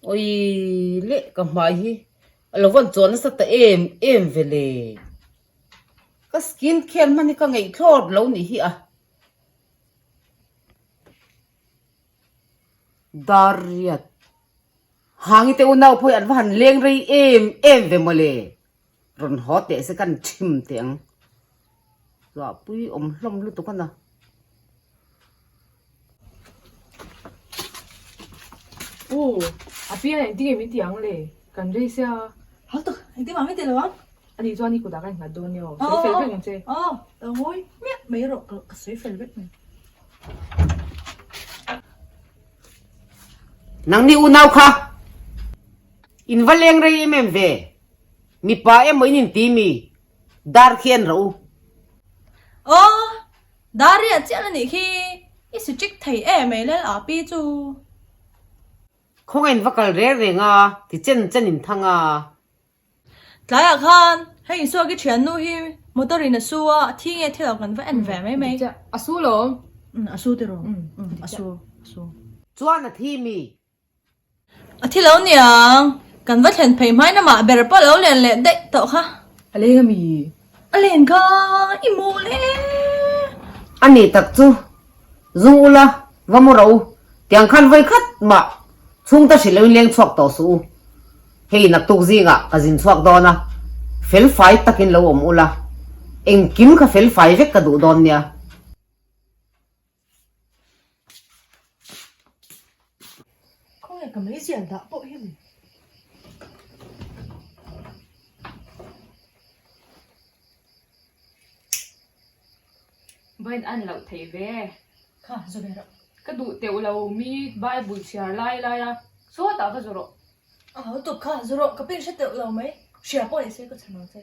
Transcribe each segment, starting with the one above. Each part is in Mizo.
Awii leh ka hmai hi a lo vawn chuan nasa ta em em ve le. Ka skin care hman hi ka ngeih thlawt lo nih hi a. Dar riat. Hangi te unau pawh hi an va han leng rei em em ve mawle. Rawn haw teh se kan thim teh ang. Zahpui awm hlawm lutuk a na. U, a pian engtin nge min ti ang le? Kan rei sia. Hau tak, engtin mah min ti lo ang. Ani chuan i kutah ka innghat dawn nia aw, sawi fel vek ang che. Aw, ka ngawi miah mai rawh, ka sawi fel vek mai. Nangni unau kha in va leng rei em em ve, mipa emaw in inti mi, dar khi en rawh u. Aw, dar riah chiah la nih khi, i su chik thei em mai lal ah pi chu. Khawngaih in va kal reng reng a, ti chen chen in thang a. Tlaiah khan hei Isuaki thiannu hi motor in a su a, a thi nge thil lo kan va en ve mai mai. A su lo. A su tiraw? A su, a su. Chuan a thi mi? A thi lo niang, kan va thlen phei hmain amah ber pawh lo len leh daih tawh kha. A leng a mi? A len kha i mawl e. A nih tak chu, zung ula, va mu rawh u, tiang khan vawi khat mah chhungte hrilh loin leng chhuak tawh suh u. Hei naktuk zingah ka zin chhuak dawn a, fel fai takin lo awm ula, engkim kha fel fai vek ka duh dawn nia. Khawnge ka meizial dah pawh hi ni. Vain an loh thei ve. Kha zu ve rawh. Ka duh teuh lo mi Bible chhiar lai lai a, sawtah ka zu rawh. A ho tuk kha zu rawh ka pin hre teuh lo mai. Hria pawh ni se ka chhan ang che.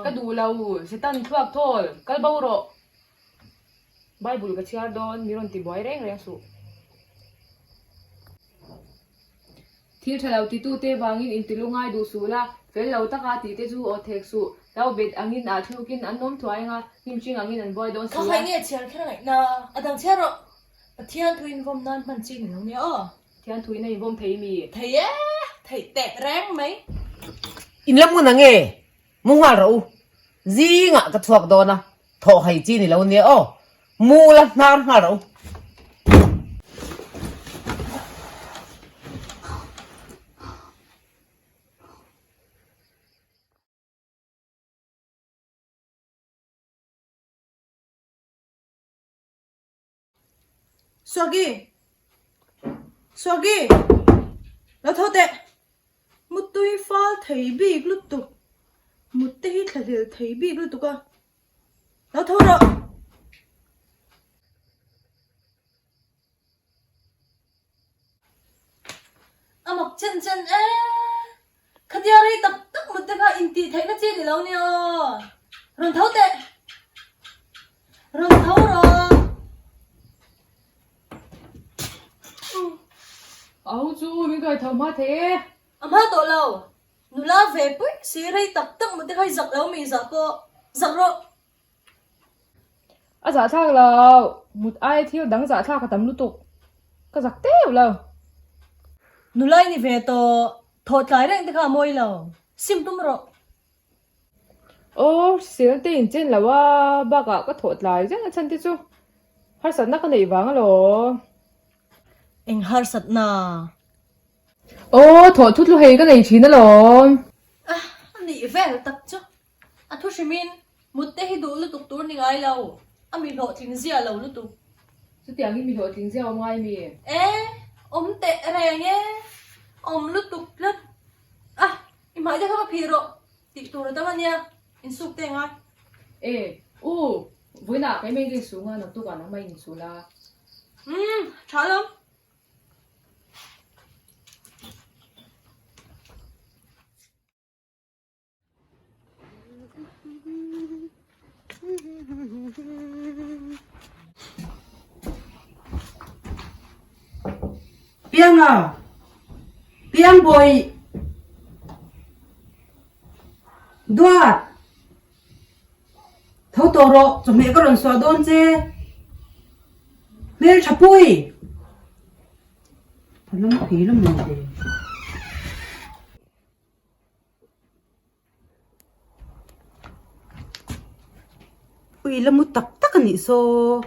Ka duh lo, Satan thluak thawl, kal bo rawh. Bible ka chhiar dawn, mi rawn ti buai reng reng suh. Thil tha lo titute vangin intilu ngai duh suh la, fel lo taka tihte chu aw thek suh. Hlau bet angin ah thlukin an awm thuai anga, hnim hring angin an buai dawn si a. Khawngaih nge chhiar kher ngaihna a dang chhiar rawh. Pathian thu invawm nan hman chi ni lo nia aw. Pathian thuin a invawm thei mi? Thei e, theih teh reng mai. In la hmun ange? Mu nghal rawh u. Zingah ka chhuak dawn a, thawh hai chi ni lo nia aw. Mu la hnar nghal rawh u. Swagi! Swagi! Lo tho teh! Mutui fal thei bik lutuk. Mut te hi thlahlel thei bik lutuk a. Lo tho rawh! A mak chen chen e! Khatia rei tak tak mut te kha intih theihna chi ni lo nia aw. Rawn tho teh! Rawn tho rawh! Au chu min kai tho hma thei e. A hma tawh lo. Nula ve pui si rei tak tak mut te kha i zak lo mi zah pawh zak rawh. A zahthlak lo, mut aia thil dang zahthlak a tam lutuk. Ka zak teuh lo. Nula i ni ve tawh, thawh tlai reng te kha a mawi lo. Sim tum rawh. Aw, hrisel te in chen lo a, bakah ka thawh tlai zeng a chhan te chu harsatna ka neih vang alawm. Eng harsatna? Aw, thawh thut lu hei ka nei thin alawm. A nih vel tak chu. A thu hrimin mut te hi duh lutuk tur ni ngai lo, a mi hlawhtling zia lo lutuk. Chutiangin mi hlawhtling zia awm ngai mi? E, awm teh reng e, awm lutuk tlat. A, i hmai te kha va phih rawh tih tur a tam a nia, insuk te ngai. E, u, vawiinah keimah in ka insu nga, naktukah nangmah in insu la. Umm, tha alawm. Pianga! Piang bawi! Duat! Tho tawh rawh, chawhmeh ka rawn suah dawn che. Hmeltha pui! Ka lam phi la maw le. Ui la mu tak tak a nih saw.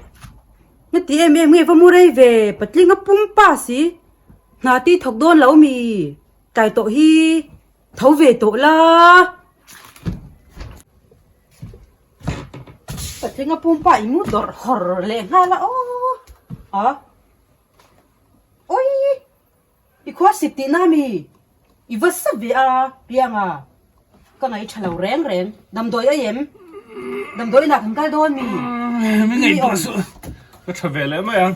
Nga ti em em nge va mu rei ve patling a pum pa si. Hna ti thawk dawn lo mi tlai tawh hi tho ve tawh la. Patling a pum pa i mu dawrh hawr leh nghal a aw a ui i khua sik tihna mi i va sa ve a piang a ka ngaih tha lo reng reng damdawi a em damdawi inah kan kal dawn mi min ngaihtuah suh ka tha ve leh mai ang.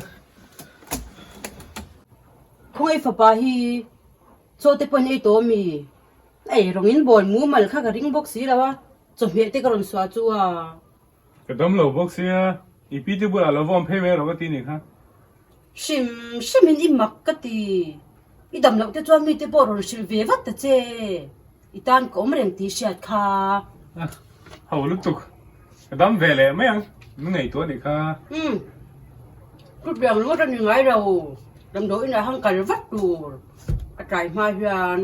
Khawngaih fapa hi chaw te pawhin ei tawh mi ei rawng in bawl mumal kha ka ring bawk si lo a chawhmeh te ka rawn suah chu a. Ka dam lo bawk sia i pi te bulah lo va awm phei mai rawh ka ti nih kha. Hrim hrim in i mak ka ti i dam loh te chuan mi te pawh rawn hrilh ve vat ta che i tan ka awm reng tih hriat kha. Ho lutuk ka dam ve leh mai ang min ngaihtuah nih kha. Umm chutiang ringawt a ni ngai lo damdawi inah han kal vat tur a tlai hma hian.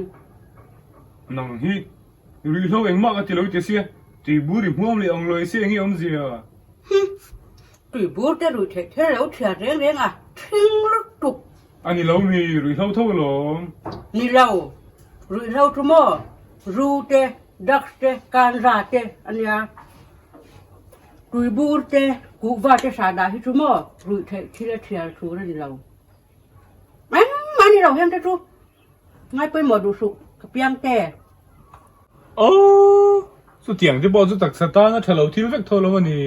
Nang hi ruihhlo engmah ka ti lo ti sia tuibur i hmuam leh ang lawi sia enge awmzia. Hum tuibur te ruih theih thil lo thiat reng reng a thing lutuk. A ni lo mi ruihhlo tho alawm. Ni lo ruihhlo chu maw ru te drugs te kanza te a nia tuibur te kuhva te sahdah hi chu maw ruih theih thil a thial tur a ni lo engmah a ni lo heng te chu. Ngai pawimawh duh suh ka piang te. Aww! Chutiang te pawh chu taksa tan a tha lo thil vek tho lo a ni.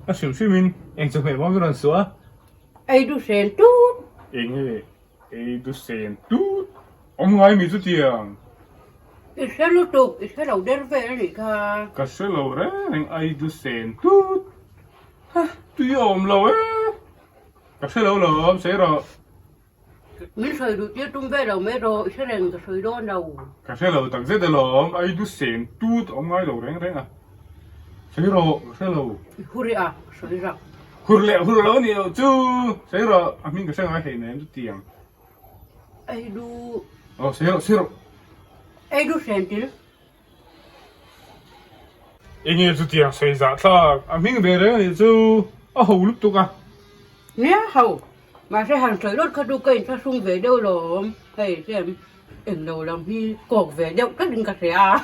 A hrim hrim in eng chawhmeh mawm i rawn suah a. Ei du sen tut. Eng nge ei du sen tut? Awm ngai mi chutiang. I hre lutuk, i hre lo der vel a nih kha. Ka hre lo reng reng ei du sen tut. Ha, tui a awm lo e. Ka hre lo lawm, sawi rawh. Min sawi duh tir tum ve lo mai rawh, i hre reng ka sawi dawn lo. Ka hre lo tak zet alawm, ai du sen tut awm ngai lo reng reng a. Sawi rawh, ka hre lo. I hur i a, ka sawi rak. Hur leh hur lo nih loh chu, sawi rawh, a hming ka hre ngai hleinem chutiang. Ai du. Aw, sawi rawh, sawi rawh. Ai du sen til. Enge chutiang sawi zah thlak, a hming ve reng anih chu a ho lutuk a. Nia ho, mahse han sawi lawt kha chu ka inthlahrung ve deuh lawm, hei chem englo lam hi kawk ve deuh tlat in ka hria a.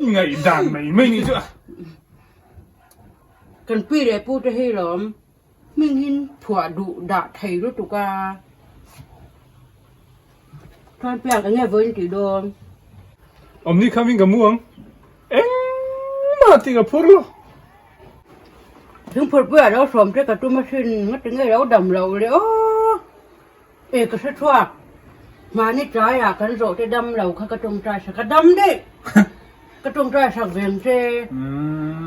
I ngaihdan mai mai nih chu a. Kan pi leh pu te hi lawm, hming hin phuah duh dah thei lutuk a. Chuan piak enge vawiin tih dawn? Awmni kha min ka mu ang. Engmah tih ka phur lo. Thingphurpuia lo sawm che ka tum asin, ngati nge lo dam loh le aw. E ka hre thuak, mahni tlaiah kan zawh te dam lo kha ka tawngtai sak a dam daih. Ka tawngtai sak ve ang che,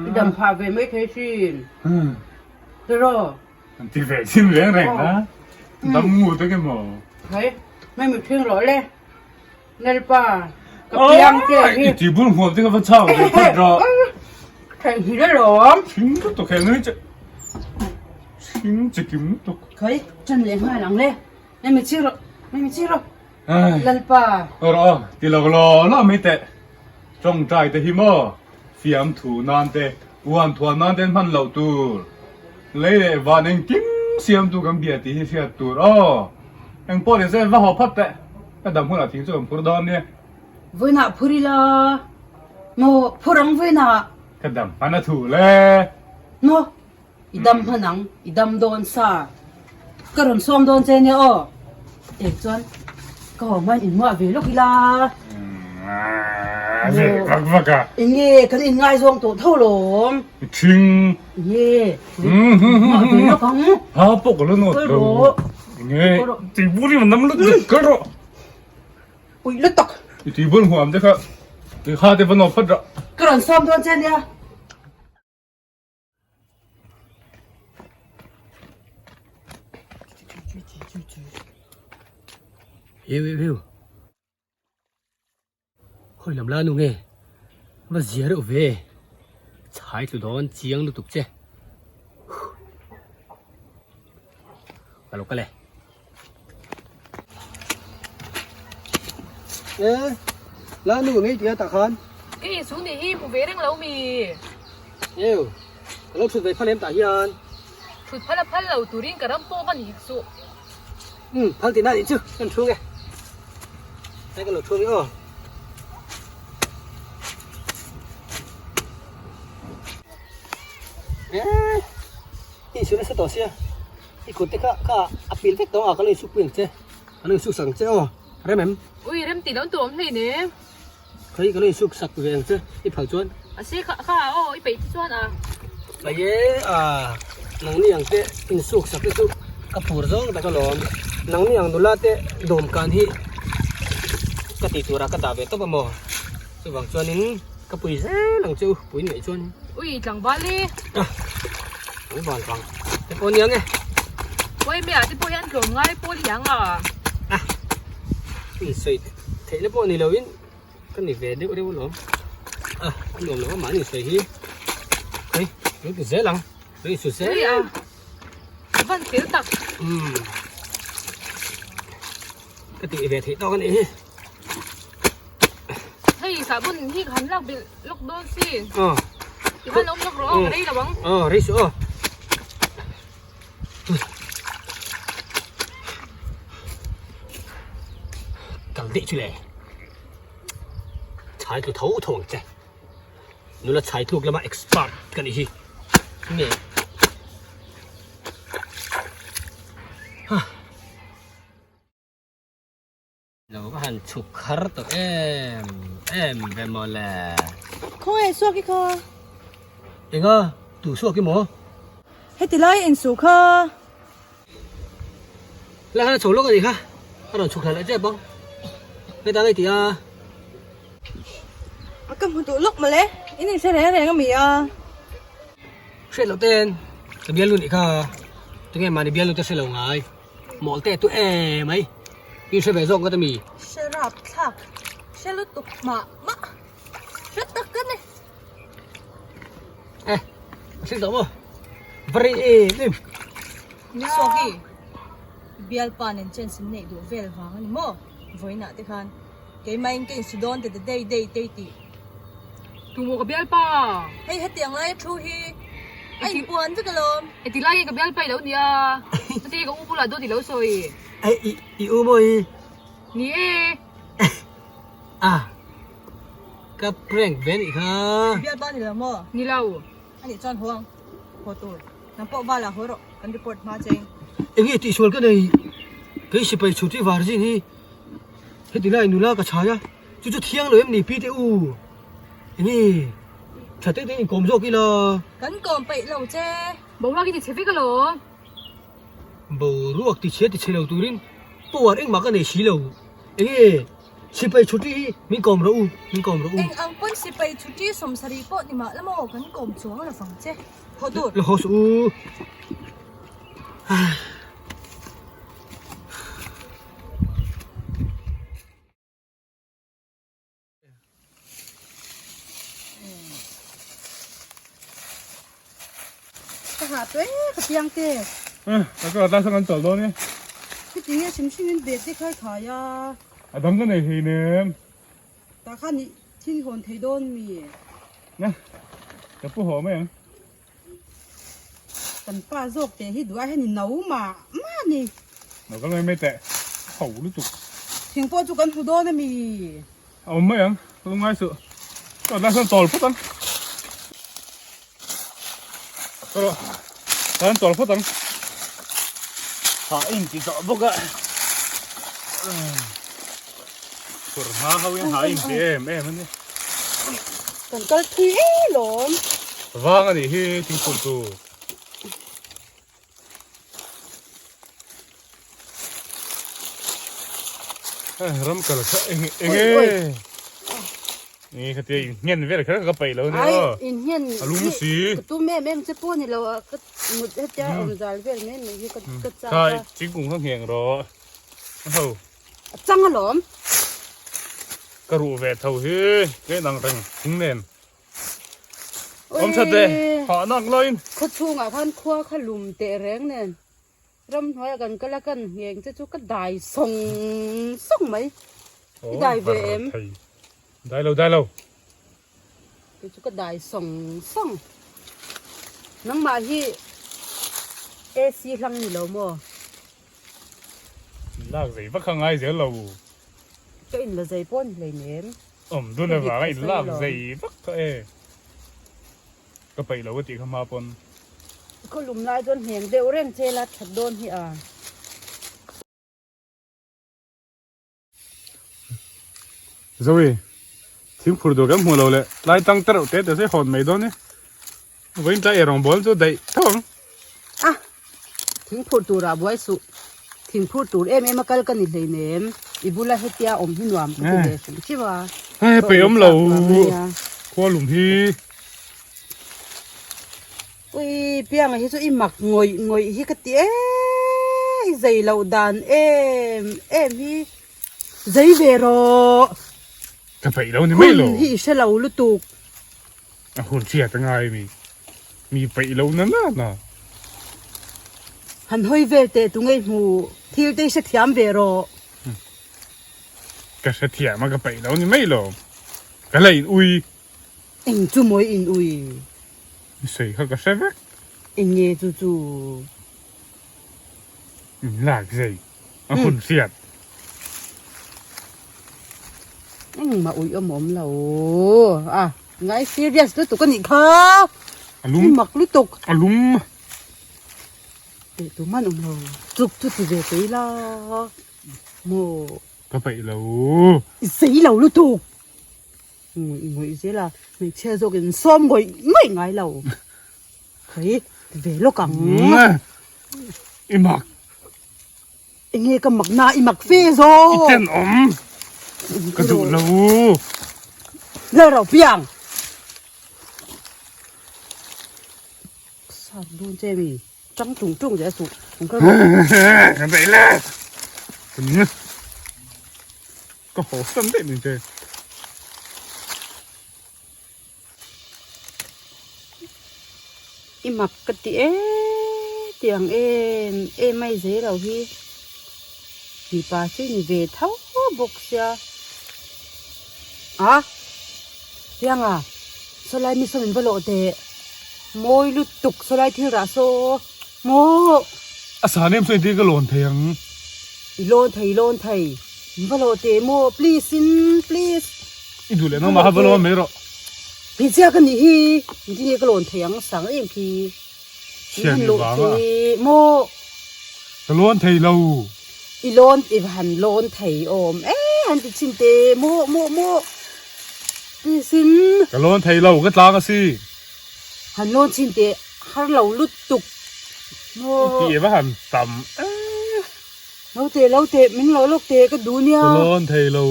i dam phah ve mai thei sin. Tiraw? An ti ve thin reng reng a, dam ngut enge maw? Hei, hei mi ṭhing rawh le, Lalpa, ka piang che hi. I ti bul hmuam te kha va chau ve phawt rawh. Theihnghilh alawm. Ṭhing lutuk he nui che, ṭhing chikim lutuk. Khawi, ṭan leh nghal ang le, hei mi chhi rawh, hei mi chhi rawh, Lalpa. Rawh aw, ti lo law law mai teh, ṭawngṭai te hi maw, fiamthu nan te, Uan thuan nan ten hman loh tur, lei leh van engkim siamtu kan bia tih hi hriat tur aw. Engpawh ni se va haw phawt teh, ka dam hunah thing chu kan phur dawn nia. Vawiinah phur ila maw phur ang vawiinah. Ka dam hman a thu le. Maw i dam hman ang, i dam dawn sa. Ka rawn sawm dawn che nia aw. Eng chuan ka haw hmain inmuah ve lawk ila. Ve vak vak a. Enge kan inngaizawng tawh tho lawm. Thing. Enge inmuah ve lawk ang. Ha pawh ka la nawt lo. Enge tuibur hi nam lutuk kal rawh. Uih lutuk. I tuibur huam te kha kha te va nawt phawt rawh. Ka rawn sawm dawn che nia. Hiu hiu hiu Khawi lam la nu nge va zia reuh ve chhai tlu dawn chiang lutuk che ka lo kal e. E la nu ngei tia tah khan. Ka insu nih hi hmu ve reng lo mi. Eu, ka lo thut ve phal em tah hian. Thut phal a phal lo turin ka ram pawh va ni hek suh. Umm, phal tihna nih chu, kan thu nge. Hei ka lo thu nge aw. Eh, i insu nasa tawh sia, i kut te kha kha a pil vek tawh ang a, ka lo insuk pui ang che, ka lo insuk sak ang che aw, rem em? Ui, rem tih lo tur awm hlei nem. Khawi ka lo insuk sak ve ang che, i phal chuan. A si kha kha aw, i peih te chuan a. Mai e, a, nangni ang te insuk sak te chu ka phur zawng tak alawm. Nangni ang nula te dawmkan hi ka tih turah ka dah ve tawp a maw? Chuvang chuanin ka pui zel ang che u, puiin ngaih chuan. Ui, tlangval i. Ah, tlangval vang te pawh nia nge. Uai mei ah te pawh hian tlawm ngai pawl hi ang a. Ah, insawi theihna pawh ni loin ka ni ve deuh reuh alawm. Ah, a nuam lo a mahni insawi hi. Hei, lo ti zel ang, lo insu zel. Ui a, van fel tak. Umm, ka tih ve theih tawk a nih hi. Hei sahbun hi ka han lak bilh lawk dawn si. Aw. Ti khan awm lawk rawh aw, ka rei lo ang. Aw, rei suh aw. Kal daih chu le. Chhai tlu tho tho ang che. Nula chhai tluk lama expert ka nih hi. Nge. Ha. Lo va han chhuk har tawh em em ve maw le. Khawnge suak i kha? Enga tu suak i maw? Heti lai a insuh kha. Lai khan a chho lawk a nih kha, a rawn chhuk thla leh tep ang. Heta ngei tih a. A ka hmu duh lawk mawle, in inhre reng reng a mi a. Hriat loh ten ka bialnu nih kha, tunge mahni bialnu te hre lo ngai. Mawl te tu e mai. I hre ve zawk ngawt ami? Hre rap thlak. Hre lutuk mah mah. Hre tak ka ni. Eh, a hring tawh maw? Va rei em em. Ni Sawki, bialpa nen chance in neih duh vel vang a ni maw? Vawiinah te khan keimah in ka insu dawn te te dei dei tei tih. Tumaw ka bialpa? Hei hetiang laia thu hi a inpuan vek alawm. Heti lai hi ka bialpa i lo nia. Heti ka u bulah dawt i lo sawi. Ei i i u maw i? Ni e. Ah ka prank ve nih kha. I bialpa ni lo maw? Ni lo. Anih chuan haw ang. Haw tur. Nang pawh vala haw rawh. Kan report hma cheng. Enge tihsual ka nei? Kei sipai chhuti var zin hi heti lai nula ka chhai a. Chu chu thiang lo em ni pi te u? Enge tha te te in kawm zawk ila. Kan kawm peih lo che. Boruak i ti chhe vek alawm. Boruak ti chhe ti chhe lo turin power engmah ka nei si lo. Enge sipai chhuti hi min kawm rawh u, min kawm rawh u. Eng ang pawn sipai chhuti sawmsarih pawh ni mah la maw kan kawm chuang lo vang che. Haw tur. La haw suh u. Ka hah tawh e ka piang te. Eh, ka ka ta sang an chawlh dawn e. Heti nge hrim hrim in bag te khai khai a. A dang ka nei hei nem. Tah khan i thil hawn thei dawn mi? Na, ka pu haw mai ang. Kan pa zawk teh hi duh ai hian i no mah mah a ni. No kal mai mai teh, ho lutuk. Thing pawh chu kan hmu dawn a mi? A awm mai ang, ka lu ngai suh. Chuan lai sawn chawl phawt ang. Ka rawh, chuan chawl phawt ang. Ha in ti zawh bawk a. Phur hma ho in ha in ti em em a ni. Kan kal thui e lawm. Vang a nih hi thingphur tur. Ram kal kha eng eng e. Ni kha tia in nghen vel kher ka peih lo nia aw. In nghen a lum si. Ka tum em em che pawh ni lo a ka mut hetia awm zal vel mai mai hi ka chak a. Khai thingkung kha ngheng rawh. Ho. A chang alawm. Ka ruh ve tho hi ka inang reng thing nen. Awm that ve, hah nak laiin. Khaw chhungah khan khua kha lum teh reng nen ramhnuaiah kan kal a kan ngheng che chu ka dai sawng sawng mai. I dai ve em? Dai lo dai lo. Kei chu ka dai sawng sawng. Nangmah hi AC hlang ni lo maw? Lak zei vak kha ngai zel lo. Ka in la zei pawh ni hleinem. Awm dun avanga in lak zei vak kha e. Ka peih lo ka tih kha hma pawn. Khaw lum lai chuan hneng deuh reng che la that dawn hi a. Zoe, thingphur tur kan hmuh lo leh tlai tang te reuh te te sawi hawn mai dawn e. Vawiin tlai ei rawng bawl chu daih tho ang. A, thingphur turah buai suh. Thingphur tur em em a kal ka ni hleinem. I bula hetia awm hi nuam ka ti ve hrim hrim a. Hei peih awm lo khua lum hi. Ui pianga hi chu i mak ngawih ngawih hi ka ti e i zei loh dan em em hi zei ve rawh. Ka peih lo ni mai lo. Hun hi i hre lo lutuk. A hun hriat a ngai mi. Mi peih lo na na na. Han hawi vel teh tu ngei hmu thil te i hre thiam ve rawh. Ka hre thiam a ka peih lo ni mai lo. Ka la in ui. Eng chu mawi in ui. I sawi kha ka hre vek. Eng nge chu chu? In lak zei a hun hriat. Engmah ui awm awm lo a ngai serious lutuk a nih kha. A lum. I mak lutuk. A lum. Teh tu man awm lo. Chuk chu ti ve tei la. Maw. Ka peih lo. I zei lo lutuk. Ngawih ngawih zel a, hmeichhia zawk in sawm ngawih ngawih ngai lo. Khawi ti ve lawk ang. I mak. Enge ka mak na i mak fe zawk. I tenawm. Ka duh lo. Lal ro piang. Sat dun che mi. Tang tung tung zel suh. Ka beih le. Ka haw san daih mai che. I mak ka ti e tiang em em mai zel lo hi mipa chu ni ve tho bawk sia a pianga sawlai mi saw min va lawh teh mawi lutuk sawlai thil rah saw maw. A sa nem saw engtin ka lawn thei ang. I lawn thei i lawn thei. In va lawh teh maw please in please. I duh leh nangmah kha va lawn mai rawh. Hmeichhia ka nih hi engtin nge ka lawn thei ang sang em khi. Chhia nih vang a. Maw. Ka lawn thei lo. I lawn i va han lawn thei awm e han ti chhin teh maw maw maw please in. Ka lawn thei lo ka tlang a si. Han lawn chhin teh har lo lutuk maw. I tih va han tam e. Lo teh lo teh min lo lawk teh ka duh nia. Ka lawn thei lo.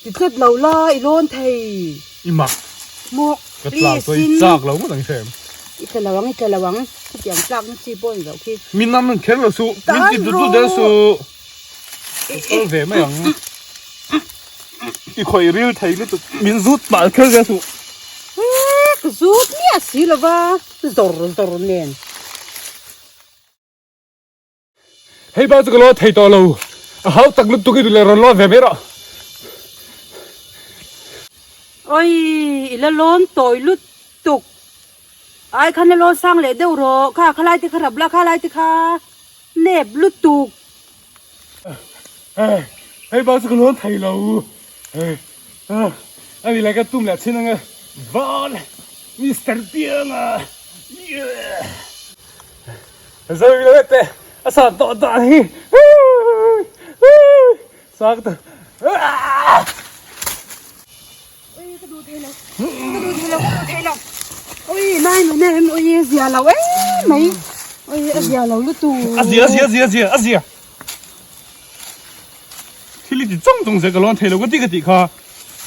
Ti tlat lo la i lawn thei. I mak. Maw Ka tlak chuan i chak lo ngawt ang hrem. I tla lo ang i tla lo ang. Khitiang tlak na chi pawh a ni loh khi. Min nam kher lo suh. Min ti dut dut der suh. Ka kal ve mai ang. I khawih ril thei lutuk min zut pal kher zel suh. Ka zut miah si lova zawr zawr nen. Hei bak chu ka lawn thei tawh lo, a hau tak lutuk i duh leh rawn lawn ve mai rawh. Oi, i la lawn tawi lutuk. Ai khan la lawn sang leh deuh rawh, kha khalai te kha rap la, khalai te kha nep lutuk. Hei bak chu ka lawn thei lo. A ni leh ka tum leh chin ang e. Val Mister Pianga. Zoe lo te a san tawh dan hi sak ta Ui ka duh thei lo ka duh thei lo ka duh thei lo ui nai mai nai em ui zia lo em mai ui a zia lo lutu a zia zia zia zia a zia thil i ti chawng chawng zel ka lawn thei lo ka ti ka tih kha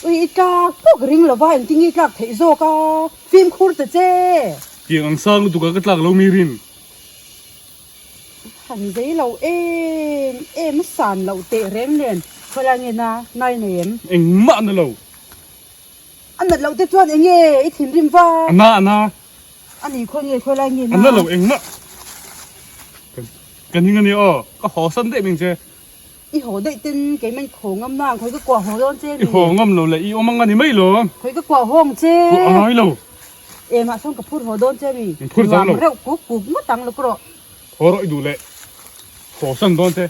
ui i tlak pawh ka ring lo va engtin nge i tlak theih zawk a fimkhur ta che Tiang ang sang lutuk a ka tlak lo mi rin. Han zei lo em em a san loh teh reng nen khawilai nge na nai nei em? Engmah na lo. A nat loh te chuan enge i thinrim va? A na a na. A ni khawi nge khawilai nge na? A na lo engmah. Ka ning a nia aw ka haw san daih meng che. I haw daih ten keiman khaw ngam na ang khawi ka kuah haw dawn che ni. I haw ngam lo leh i awm ang a ni mai lo. Khawi ka kuah haw ang che. Kuah a ngai lo. Emah sawn ka phur haw dawn che mi? Min phur zo lo. Nuam reuh kuk kuk ngawt ang lawk rawh. Haw rawh i duh leh. Haw san dawn che.